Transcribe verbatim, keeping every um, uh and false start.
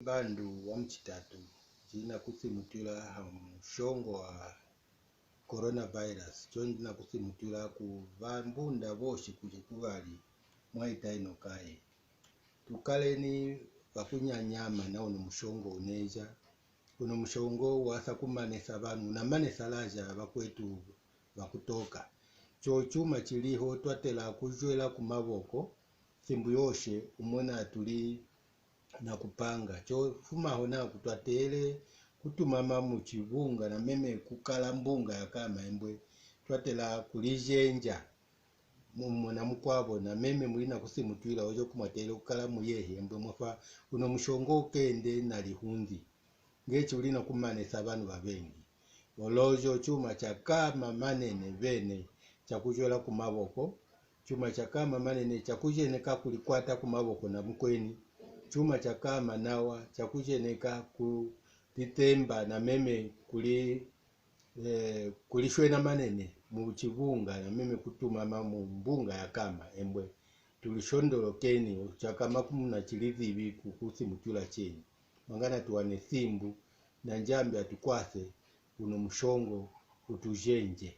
Mbandu wa muchitatu, ndina kusimutula ha mushongo wa coronavirus, cho ndina kusimutula ku bambunda boshi kuli kubali mwaita ino kaye. Tukaleni bakunyanyama na uno mushongo uneja. Uno mushongo wasa kumanesa banu, unamanesa laja bakwetu bakutoka. Cho chuma chiliho twatela kujwela ku maboko, simbu yoshe umona tuli na kupanga. Cho fumaho na kutwatele kutumama mu chibunga na meme kukala mbunga ya kama embwe. Twatela kulijenja mu mona mukwabo na meme muli na kusimutwila ojo kumwatele kukala muyehe embwe mwafa uno mushongo ukende na lihunzi. Ngechi uli na kumanesa banu babengi. Olojo chuma cha kama manene bene cha kujwela ku maboko, chuma cha kama manene cha kujeneka kulikwata ku maboko na mukweni, chuma cha kama nawa cha kujeneka kulitemba na meme kuli, eh, kulishwena manene mu chibunga na meme kutumama mu mbunga ya kama embwe. Tulishondolokeni, cha kama kumuna chilizibi kukusimutula cheni. Mangana tuwane simbu, na Njambi atukwase, uno mushongo utujenje.